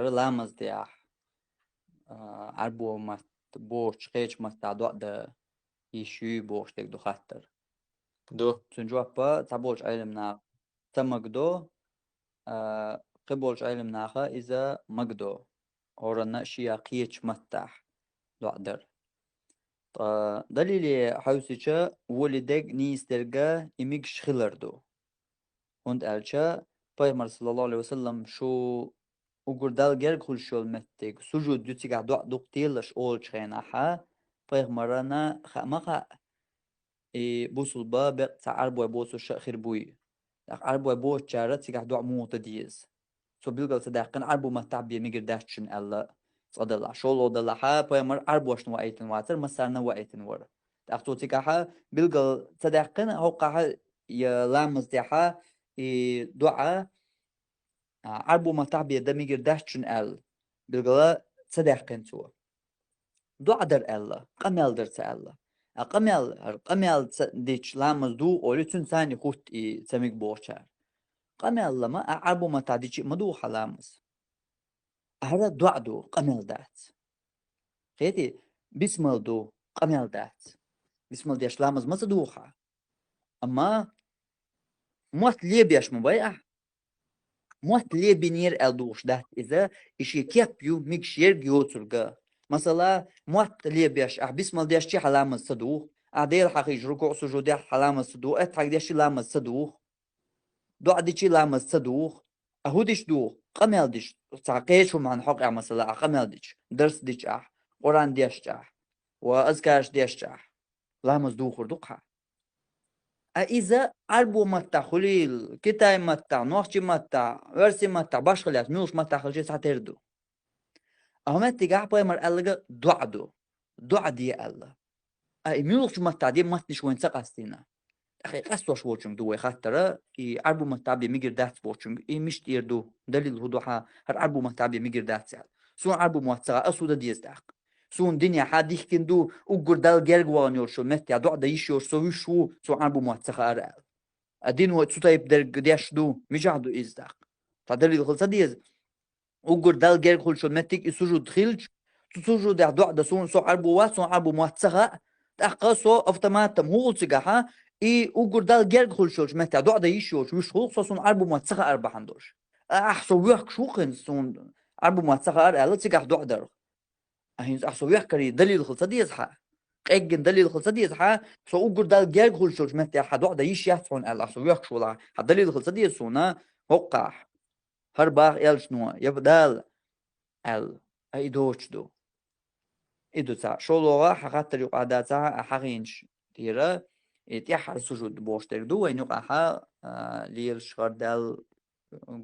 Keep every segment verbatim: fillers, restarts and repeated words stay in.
ламаз дехь, а, Ӏарбой матта боцуш кхечу маттахь доӀа дан йиш юй бохуш дерг ду хаттар. Ду. Цуьнан жоп цхьаболчу Ӏеламнаха ца магадо, а, кхиболчу Ӏеламнаха иза магадо. ХӀоранна шен кхечу маттахь доӀа дар. Ткъа далиле хьовсича, волу дерг нийса дерг и мегаш хилар ду. ХӀунда аьлча Пайхамар, саллаллаху Ӏалайхи ва саллам, шу уггар Далла герга хуьлуш йолу меттиг, сужуд ю, цигахь доӀа дукха делаш олучу хенахь, Пайхамарна хаа ма хаьа, и бусулба беккъа цхьа Ӏарбой боцуш а хир буй. ТӀаккха Ӏарбой боцучара цигахь доӀа муха дан деза? Цо билгал ца даьккхина, Ӏарбу маттахь бен мегар дац шуна аьлла, цкъа далахь. ШолгӀа далахь, Пайхамар Ӏарбошна ваийтина вацара, массарна а ваийтина вара. ТӀаккха цо цигахь билгал ца даьккхина, хӀокхахь я ламаз тӀехь и доӀа, а, Ӏарбу маттахь бен дан мегар дац шуна аьлла, билгала ца даьккхина цо. ДоӀа дара аьлла, къамел дара ца аьлла. А къамел, хӀара къамел ца дича ламаз ду олий, цуьнан царна хӀутту и ца мега бохучара. Къамел лама, а Ӏарбу маттахь дича а ма ду хьан ламаз. ХӀара доӀа ду, къамел дац. Кхетий, бисмал ду, къамел дац. Бисмал деш ламаз ма ца ду хьан. Амма мотт лебеш ма бай ахь. Мотт лебинера аьлла духуш дац иза, и шен кеп ю, мегаш ерг йоцург. Масала, мотт лебеш ахь бисмал деш чи хьан ламаз ца духу, ахь Дела хьахийча рукуӀ, сужудехь хьан ламаз ца духу, аттахьият деш чи ламаз ца духу, доӀа дичи ламаз ца духу, а хӀун дича духу, къамел дича, цхьа кхечу хӀуманна хьокъехь, масала, ахь къамел дича, дарс дича ахь, Къуръан дешча ахь, ва азкараш дешча ахь. Ламаз духур ду-кх хьан. А иза Ӏарбу маттахь хуьлийла, китай маттахь, нохчи маттахь, оьрси маттахь, башхаллехь, муьлхачу маттахь хилча цхьатерра ду. А хӀун меттигахь Пайхамар аьлларг доӀа ду. ДоӀа де аьлла. А и муьлхачу маттахь де маттанаш вайна ца къастийна. ТӀаккха и къастош волчуьнга ду вай хаттар, и Ӏарбу маттахь бен мегар дац бохучуьнга, и мишта эр ду, далил хӀун ду хьан, хӀара Ӏарбу маттахь бен мегар дац аьлла. Суна Ӏарбу мотт ца хаьа, ас хӀун дан деза тӀаккха? Суна динехь дихкина ду, уггар Далла герга вахана йолчу меттехь доӀа дан йиш йолуш со вуьйш ву, суна Ӏарбу мотт ца хаьара аьлла. А дино цу тайпа дерг деш ду, мичахь ду иза тӀаккха? Цхьа далил хила ца деза? Уггар Далла герга хуьлуш йолу меттиг и сужуд хилча, цу сужудехь доӀа дан суна, со Ӏарбо вац, суна Ӏарбу мотт ца хаьа, тӀаккха со автоматом хӀун хуьлу цигахь, и уггар Далла герга хуьлуш йолчу меттехь доӀа дан йиш йолуш вуьйш хуьлу-кх со, суна Ӏарбу мотт ца хаьара бахьана долуш. А ахь со воьхкуш ву-кх хӀинца, суна Ӏарбу мотт ца хаьара аьлла, цигахь доӀа дарх. А хӀинца ахь со воьхкаре далил хила ца деза хьан? Къеггина далил хила ца деза хьан? Со уггар Далла герга хуьлуш йолчу меттехь хьан доӀа дан йиш яц хьуна аьлла, ахь со воьхкуш волахь, хьан далил хила ца деза суна? ХӀокхахь. ХӀара баха элчано, я Дала аьлла, а и доцуш ду. И ду цхьаъ. ШолгӀа хьан хаттар юкъахь дацахь, а хьахийнаш тӀера, и тӀаьххьара сужуд бохуш дерг ду, вайна юкъахь, а, лелаш, хӀара Далла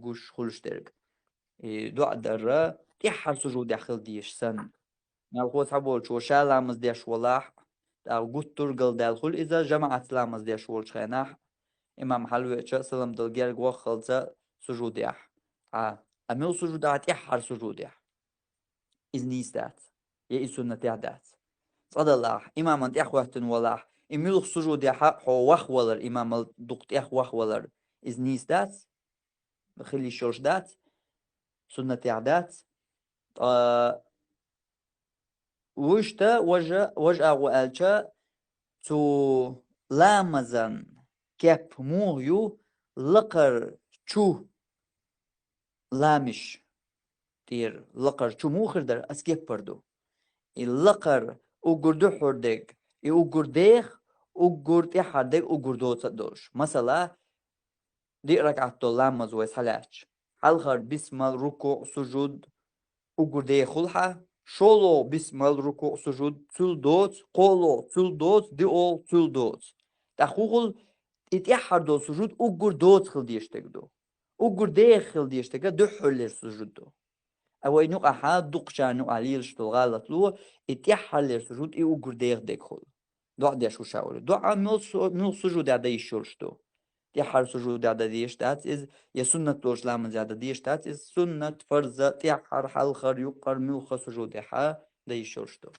гуш хуьлуш дерг. И доӀа дарра тӀаьххьара сужудехь хила дезаш санна. Мелхо цхьаболчо ша ламаз деш валахь, тӀаккха гуттар а галдаьлла хуьлу иза, жамаӀатца ламаз деш волчу хенахь, имам хьалавеача, салам дала герга ваххалца сужудехь. Ткъа, а мила сужудехь, тӀаьххьара сужудехь? Иза нийса дац. Я иза суннатехь дац. Цкъа далахь, имаман тӀеххӀоьттина валахь, и муьлха сужудехь хьо вахвалар, имамал дукха тӀехвахвалар, иза нийса дац? Хила йиш йолуш дац? Суннатехь дац? Ткъа вуьшта важа, важа агӀо аьлча, цу ламазан кеп муха ю, лакхара чу ламиш тӀера, лакхара чу муха хир дара, аса кеппар ду. И лакхара уггар дуьххьара дерг, и уггар деха, уггар тӀаьххьара дерг уггар доца а долуш. Масала, диъ ракаӀат долу ламаз вай схьалаьцча, хьалхара бисмал, рукуъ, сужуд уггар деха хуьлу хьан, шолгӀа бисмал, рукуъ, сужуд цуьнан доца, кхоалгӀа цуьнан доца, диъолгӀа цуьнан доца. ТӀаккха хӀун хуьлу, и тӀаьххьара долу сужуд уггар доца хила дезаш дерг ду. Уггар деха хила дезаш дерг дуьххьарлера сужуд ду. А вайна юкъахь, дукхачарна юкъахь лелаш долу гӀалатло, и тӀаьххьарлера сужуд и уггар деха дерг хуьлу. ДоӀа деш ву ша олий. ДоӀа муьлха су-, муьлха сужудехь дан йиш йолуш ду? ТӀаьххьара сужудехь дан дезаш дац иза, я суннат долчу ламазехь дан дезаш дац иза, суннат, фарза, тӀаьххьара, хьалхара, юккъера, муьлхха сужудехь дан йиш йолуш ду.